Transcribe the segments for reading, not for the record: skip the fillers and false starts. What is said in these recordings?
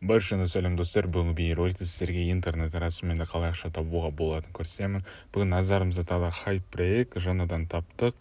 Баршаңа сәлем, достар! Бүгінгі бейнероликте сіздерге интернет расымен де қалай ақша табуға болатынын көрсетемін. Бүгін назарымызда тағы да хайп проект жаңадан таптық.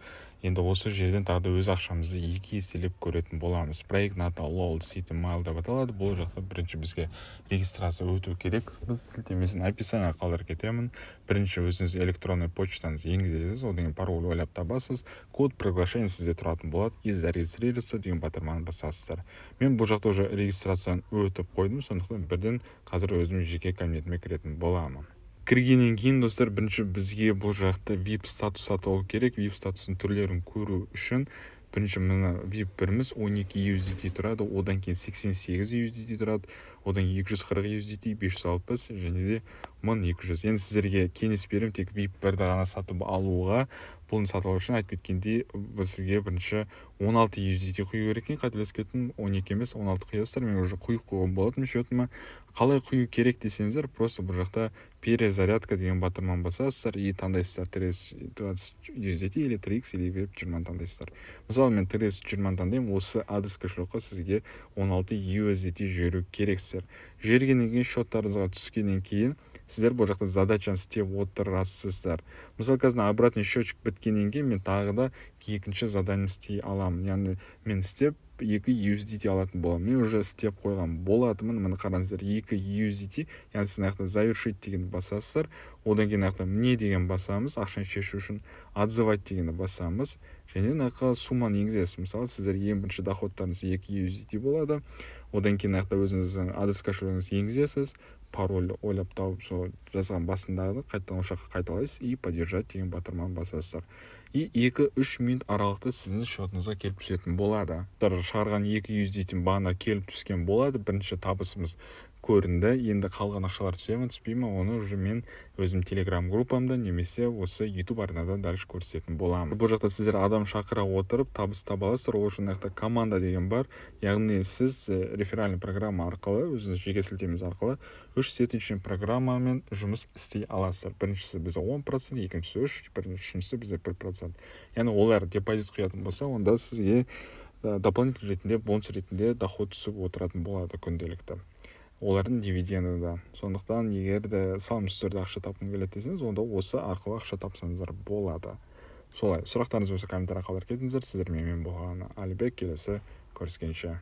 Енді осы жерден тағы да өз ақшамызды 2 еселеп көретін боламыз. Проекттің аты LOL City Mile деп аталады. Бұл жақта бірінші бізге регистрация өту керек. Біз сілтемесін описание ға қалдырып кетемін. Бірінші өзіңіз электронный почтаңызды енгізесіз, одан кейін пароль ойлап табасыз, код приглашения сізде тұратын болады и «Зарегистрироваться» деген батырманы басасыздар. Мен бұл жақта уже регистрацияны өтіп қойдым, сондықтан бірден қазір өзімнің жеке кабинетіме кіретін боламын. Кіргеннен кейін, достар, бірінші бізге бұл жақта VIP статус сатып алу керек. VIP статустың түрлерін көру үшін бірінші мына VIP біріміз 12 USDT тұрады, одан кейін 88 USDT тұрады, одан кейін 240 USDT, 560 және де 1200. Енді сіздерге кеңес беремін тек VIP бірді ғана сатып алуға. Бұны сатып алу үшін, айтып кеткендей, сізге бірінші 16 USDT құю керек екен. Қателесіп кеттім, 12 емес, 16 құясыздар. Мен уже құйып қойған болатынмын счетыма. Қалай құю керек десеңіздер, просто бұл жақта «Перезарядка» деген батырманы басасыздар и таңдайсыздар TRC20 USDT или TRX или BEP 20-ны таңдайсыздар. Мысалы, мен TRC 20-ны таңдаймын. Осы адрес кошелек қа сізге 16 USDT жіберу керексіздер. Жібергеннен кейін, счеттарыңызға түскеннен кейін сіздер бұл жақта задачаны істеп отырасыздар. Мысалы, қазір обратный счетчик біткеннен кейін мен тағы да екінші задание істей аламын, яғни мен істеп 2 USDT алатын боламын. Мен уже істеп қойған болатынмын. Міне, қараңыздар, 2 USDT. Яғни сіз мына жақта «Завершить» дегенді басасыздар, одан кейін мына жақта «Мне» деген басамыз, ақшаны шешу үшін «Отзывать» дегенді басамыз және мына жаққа сумманы енгізесіз. Мысалы, сіздер ең бірінші доход тарыңыз 2 USDT болады, одан кейін мына жақта өзіңіздің адрес кошелегіңізді енгізесіз, пароль ойлап тауып, сол жазған басындағыны қайтадан осы жаққа қайталайсыз и «Поддержать» деген батырманы басасыздар. И 2-3 минут аралықта сіздің счетыңызға келіп түсетін болады. Шығарған 2 USDT бағана келіп түскен болады. Бірінші табысымыз көрінді. Енді қалған ақшалар түсе ме, түспей ме, оны уже мен өзім телеграм группамда немесе осы YouTube арнада дальше көрсететін боламын. Бұл жақта сіздер адам шақыра отырып табыс таба аласыздар. Ол үшін мына жақта «Команда» деген бар, яғни сіз реферальный программа арқылы, өзіңіз жеке сілтемеңіз арқылы үш сеточный программамен жұмыс істей аласыздар. Біріншісі бізде 10%, екіншісі 3, үшіншісі бізде 1%. Яғни олар депозит құятын болса, онда сізге дополнительный ретінде, бонус ретінде доход түсіп отыратын болады күнделікті, олардың дивиденді да. Сондықтан егер де салымсыз түрде ақша тапқым келеді десеңіз, онда осы арқылы ақша тапсаңыздар болады. Солай, сұрақтарыңыз болса, комментарий қалдырып кетіңіздер. Сіздермен мен болған Әлібек. Келесі көріскенше!